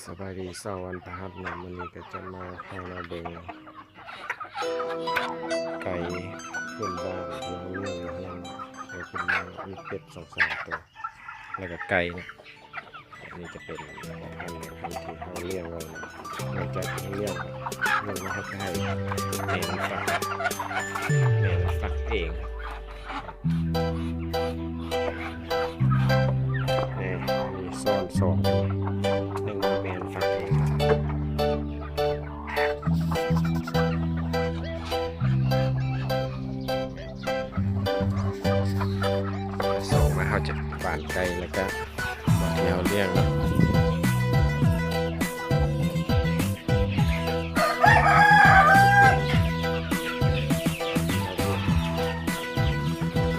ສະບາຍດີ ເຊົ້າວັນພະຫັດເນາະ, ມື້ນີ້ກໍຈະມາພາມາເບິ່ງໄກ່ພື້ນບ້ານ ເມືອງເມືອງເຮືອນ ໄກ່ພື້ນບ້ານ ມີເປັດສອງສາມໂຕ ແລ້ວກໍໄກ່ເນາະ. ອັນນີ້ຈະເປັນພໍ່ພັນ ແມ່ພັນທີ່ເຮົາລ້ຽງໄວ້ເນາະ, ຫຼັງຈາກທີ່ເຮົາລ້ຽງ ເຮົາກໍໃຫ້ແມ່ມັນຟັກ ແມ່ມັນຟັກເອງ. ແມ່ມີຊ້ອນສອງ ໜຶ່ງແມ່ນຟັກ ສອງມາ ເຮົາຈະບານໄກ່ ແລ້ວກະ ມາທີ່ເຮົາລ້ຽງເນາະ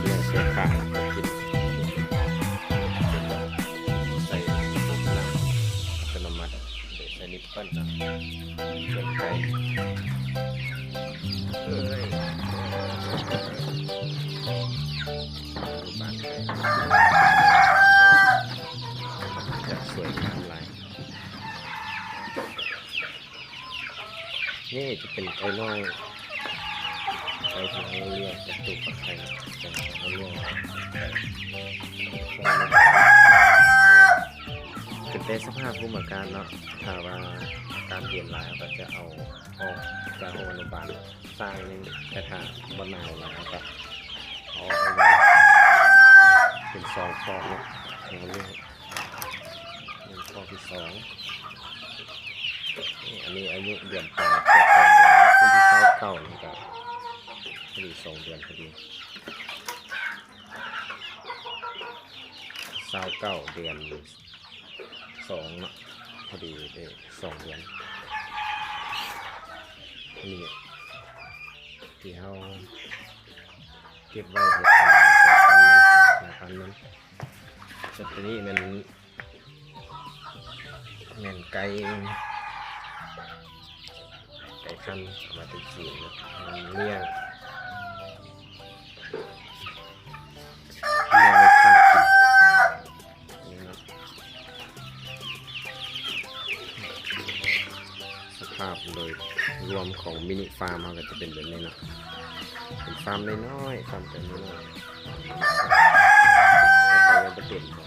ລ້ຽງເພື່ອຂາຍ ເພື່ອກິນ ໃສ່ລະບົບນ້ຳອັດຕະໂນມັດ ໂດຍໃຊ້ນິບເປິ້ນເນາະ ເປັນໄກ່ ເອີຍ ລູກບ້ານໄກ່ ຈະສວຍງາມຫຼາຍ. ນີ້ຈະເປັນໄກ່ນ້ອຍ ໄກ່ທີ່ເຮົາລ້ຽງຈາກຕູ້ປັກໄຂ່ ຈາກເຮົາລ້ຽງ ຂຶ້ນແຕ່ສະພາບພູມອາກາດເນາະ, ຖ້າວ່າອາກາດເຢັນຫຼາຍ ເຮົາກໍຈະເອົາອອກຈາກຫ້ອງອະນຸບານຊ້າງໜຶ່ງ, ແຕ່ຖ້າບໍ່ໜາວຫຼາຍ ເຮົາກໍເອົາອອກໄວ້ ເປັນສອງຄອກເນາະ ເຮົາລ້ຽງ. ນີ້ຂໍ້ທີສອງ ນີ້ ອັນນີ້ອາຍຸເດືອນປາຍ ເກືອບສອງເດືອນແລ້ວ ວັນທີຊາວເກົ້ານີ້ກໍພໍດີສອງເດືອນພໍດີ ຊາວເກົ້າເດືອນສອງເນາະ ພໍດີໄດ້ສອງເດືອນ. ນີ້ທີ່ເຮົາເກັບໄວ້ເຮັດອັນ ແມ່ພັນມັນ ສ່ວນໂຕນີ້ແມ່ນ ແມ່ນໄກ່ ໄກ່ພັນເອົາມາແຕ່ຈີນເນາະ ມັນລ້ຽງ ລ້ຽງໄວ້ຂ້າງກິນ ນີ້ເນາະ. ສະພາບໂດຍລວມຂອງມິນິຟາມເຮົາກໍຈະເປັນແບບນີ້ເນາະ ເປັນຟາມນ້ອຍໆ ຟາມໄກ່ນ້ອຍໆ ແຕ່ກໍຍັງບໍ່ເຕັມເນາະ.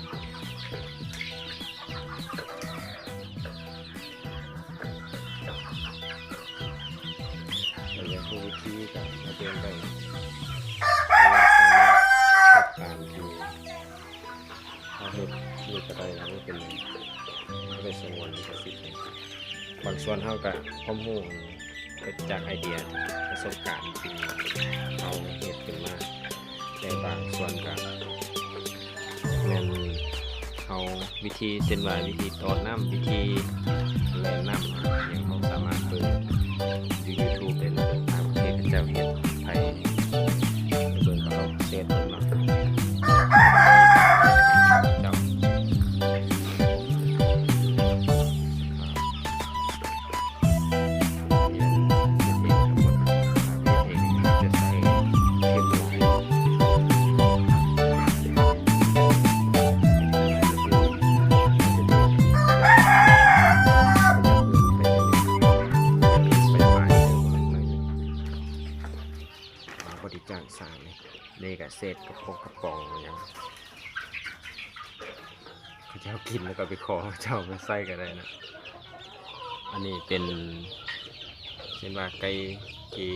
ແລ້ວຍັງຮູ້ວິທີການເອົາເປັນໄດ້ ເຮົາສາມາດເຮັດຕາມທີ່ເຮົາເຮັດນີ້ກໍໄດ້ນະ ບໍ່ເປັນຫຍັງ ບໍ່ໄດ້ສະຫງວນລິຂະສິດຫຍັງ. ບາງສ່ວນເຮົາກໍຄວາມຮູ້ ເກີດຈາກໄອເດຍ ປະສົບການທີ່ເຮົາເຮັດຂຶ້ນມາ, ແຕ່ບາງສ່ວນກໍແມ່ນເຮົາ ວິທີເສັ້ນຫວາຍ, ວິທີຕອດນ້ຳ, ວິທີແລ່ນນ້ຳ ຫຍັງເຮົາສາມາດເບິ່ງຢູ່ຢູທູບໄດ້ເນາະ. ຕ່າງປະເທດເຂົາເຈົ້າເຮັດ ໃຜໄປເບິ່ງກໍລອງເສີດເບິ່ງເນາະ ເຈົ້າ. ມາບໍລິຈາກສາງນີ້ ນີ້ກະເສດກະປົງກະປ໋ອງຫຍັງ ເຂົາເຈົ້າກິນແລ້ວກໍໄປຂໍເຂົາເຈົ້າມາໃຊ້ກໍໄດ້ນະ. ອັນນີ້ເປັນ ເຊັ່ນວ່າໄກ່ທີ່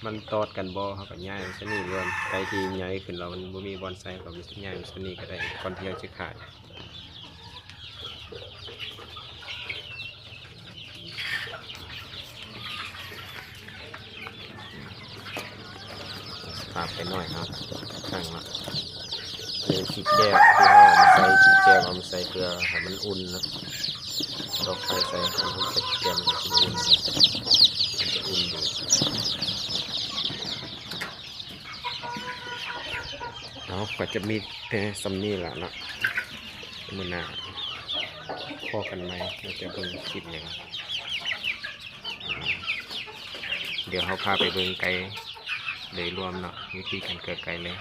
ມັນຕອດກັນບໍ່ ເຮົາກໍຍ້າຍມາໃສ່ນີ້, ຫຼືວ່າໄກ່ທີ່ໃຫຍ່ຂຶ້ນແລ້ວມັນບໍ່ມີບ່ອນໃສ່ ເຮົາກໍຍ້າຍມາໃສ່ນີ້ກໍໄດ້ ກ່ອນທີ່ເຮົາຈະຂາຍ. ສະພາບໄກ່ນ້ອຍເນາະ ຂ້າງເນາະ ນີ້ຂີ້ແກ້ວ ທີ່ເຮົາເອົາມາໃສ່ ຂີ້ແກ້ວເອົາມາໃສ່ເພື່ອໃຫ້ມັນອຸ່ນເນາະ, ດອກໄຟໃສ່ ໃຫ້ມັນເປັນແກ້ວ ມັນຊິບໍ່ອຸ່ນ ມັນຈະອຸ່ນດີ. ເອົາ ກໍຈະມີແຕ່ສ່ຳນີ້ລະເນາະ, ມື້ໜ້າພໍ້ກັນໃໝ່ ເຮົາຈະເບິ່ງຄລິບຫຍັງ. ດຽວເຮົາພາໄປເບິ່ງໄກ່ໂດຍລວມເນາະ, ວິທີການເກີດໄກ່ເລີຍ.